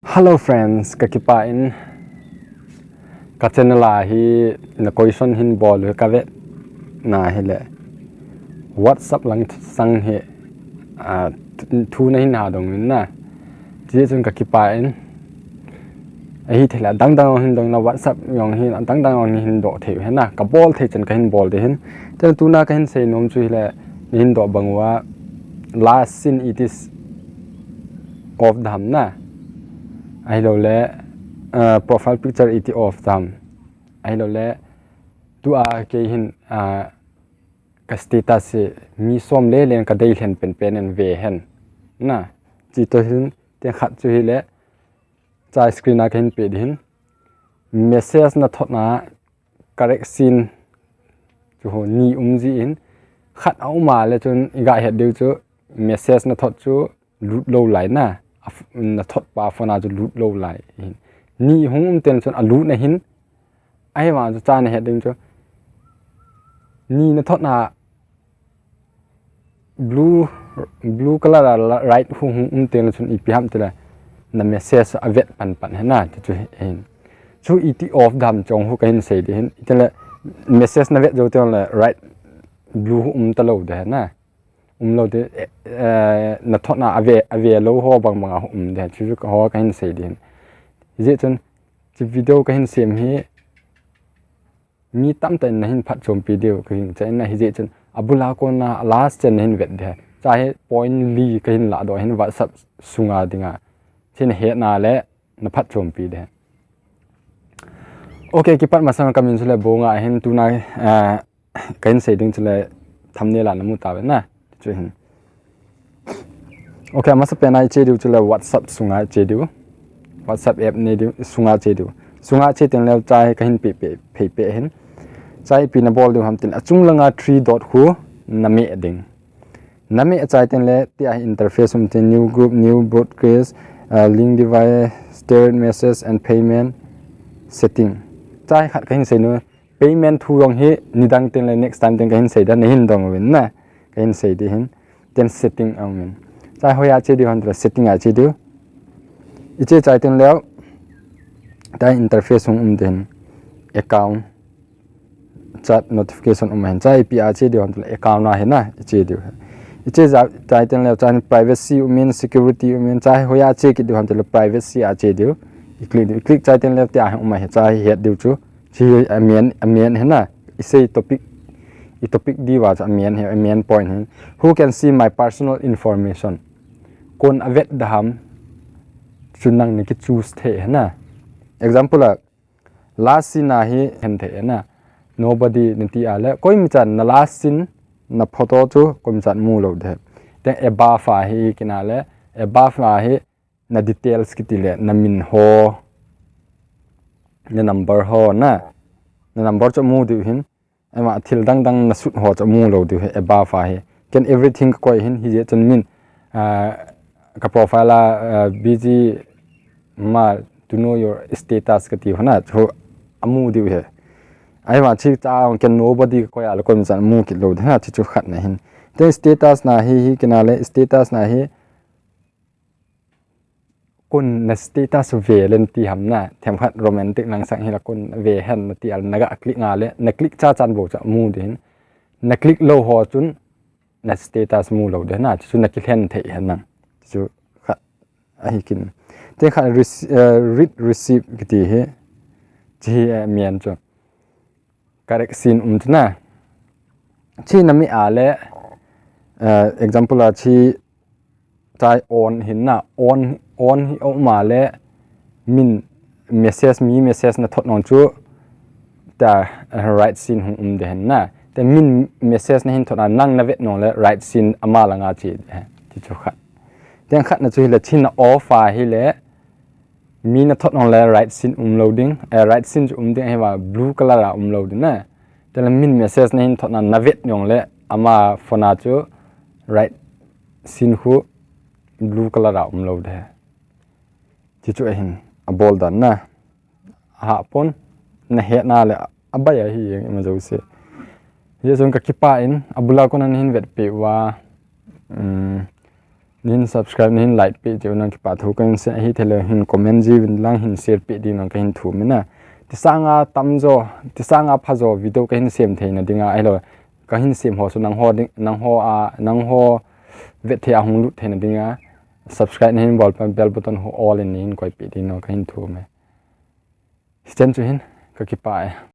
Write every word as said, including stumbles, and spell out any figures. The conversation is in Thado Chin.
Hello friends, ka kipah in ka channel a hi na question hin bol u ka vet na hi le WhatsApp lang sang hi a thu na hin ha dong in na. Chi chun ka kipah in ahi thei le dang dang hin dong na WhatsApp jong hin dang dang hin doh thei u hi na. Ka bol thei chun ka hin bol de hin. Chun tuna ka hin sei nom chu hi le na hin doh bang uva last seen iti off dam na. Ahilou le profile picture iti off dam. Ahilou le tua kei hin ka status hi mi som le len ka dei lhen pen pen in ve hen na. Chi to hin te khat chu hi le chai screen a ka hin pe di hin. Message na thot na correct seen chu ho ni um ji in khat a um a le chun i ga het diu chu message na thot chu lut lou lai na, na thot pa phone a chu lut lou lai hin. Ni hung um ten chun a lut na hin, ahi vang chu cha na het ding chu ni na thot na blue, blue color a right hu hung um ten chun ipi ham ti le na message a vet pan pan hi na ti chu hin. Chu iti off dam chong hu ka hin sei di hin. Ti le message na vet jou ten le right blue hu um ta lou de hi na. Um lou de, na thot na a ve, a ve lou ho bang bang a um de, chu chu ho ka hin sei di hin. Hi je chun, chi video ka hin sem hi, mi tam ta in na hin phat chom pi diu ka hin cha in na hi je chun, a bul a kon na last chen na hin vet de. Cha hi point li ka hin la do hin WhatsApp sunga dinga. Chin he na le, na phat chom pi de. Ok, kipat masang ka min chu le bo nga hin tuna, ka hin sei ding chu le thumbnail a na mu ta ve na. Chu hin. Ok, masa pen a i che diu chu le WhatsApp sunga i che diu. WhatsApp app ne diu, sunga che diu. Sunga che ten le cha hi ka hin pe pe, pe pe hin. Cha hi pi na bol diu ham tin. A chung langa three dot hu na me ding. Na me a chai ten le ti a interface um tin new group, new broadcast, link device, shared message and payment setting. Cha hi khat ka hin sei nu. Payment thu jong hi nidang tin le next time tin ka hin sei da na hin dong uvin na. Ka hin sei di hin. Ten setting a um in. Cha hoiya che diu ham ti le setting a che diu. I che chai ten le. Cha interface hung um tin. Account. Chat notification um hin. Cha ipi a che diu ham ti le account a hi na. I che diu. I che chai ten le cha privacy um in, security um in. Cha hoiya che kit diu ham ti le privacy a che diu. I click diu. I click chai ten le ti a um hi cha hi het diu chu. Chi a main, a main hi na, i sei topic, i topic diu va chu a main hi, a main point hi. Who can see my personal information? Kon a vet da ham, chu nang na ki choose thei hi na. Example a, last seen a hi hen thei hi na. Nobody na ti a le, koima chan na last seen na photo chu koima chan mu lou de. Then above a hi kina le, above a hi na details kiti le, na min ho, na number ho na, na number chu mu diu hin, ama thil dang dang na sut ho chu mu lou diu hi, above a hi. Ken everything ka koi hin, hi je chun min, ka profile a, busy ma to know your status kati ho na, chu a mu diu hi. Ahi ma chi cha ken nobody ka koi a le koima chan mu kit lou diu na, chi chu khat na hin. Then status na hi, hi kina le, status na hi, kon na status ve len ti ham na, themkhat romantic lang sang hi la kon ve hen na ti a le na ga click nga le, na click cha chan bou cha mu di hin. Na click lou ho chun na status mu lou de na, chu na ki lhen thei hen nang. Chu khat a hi kin. Te khat read receipt kiti hi. Chi hi a main chu. Correct seen um chu na. Chi na mi a le, example a chi chai on hin na, on, on hi um a le min message, mi message na thot nong chu ta right seen hung um de hen na. Te min message na hin thot a nang na vet nong le right seen ama langa chi de. Chi chu khat. Then khat na chu hi le chi na off a hi le mi na thot nong le right seen um lou ding, right seen chu um ding hi va blue color a um lou ding na. Te le min message na hin thot na na vet nong le ama phone a chu right seen khu blue color a um lou de. Chi chu a hin a bol dan na. A ha pon na he na le a bai a hi jeng ima jo se. Hi jong ka kipa in a bul a kon a na hin vet pe uva. Um, Nahin subscribe, nahin like peh jeh u nang kipah thu kahin sei, ahithei le hin comment jiuvin lang, hin share peh ding nang kahin thum e. Tisanga tamjo, tisanga phajo video kahin sem theina dinga, ahilou kahin sem ho chu nangho ding, nangho a, nangho vet thei a hung lut theina dinga, subscribe nahin bol peh, bell button ho all in nahin koi peh ding nang kahin thum e. Hichen chu hin, kakipah e.